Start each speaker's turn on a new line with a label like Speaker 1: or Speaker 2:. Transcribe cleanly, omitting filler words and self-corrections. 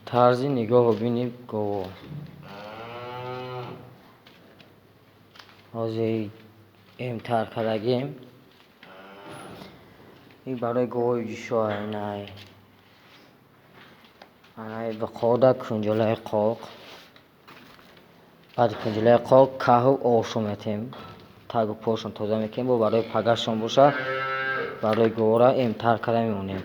Speaker 1: Тарзи нигоҳу бини гово. Ҳозир эмтар кардагем. Ин барои говои ҷӯшоа инай. Анаи биқода кунҷолаи қоқ. Баъди кунҷолаи қоқ каҳу ошо метем. Тагу пошон тоза мекунем, бо барои пагашон боша, барои говора эмтар карда мемонем.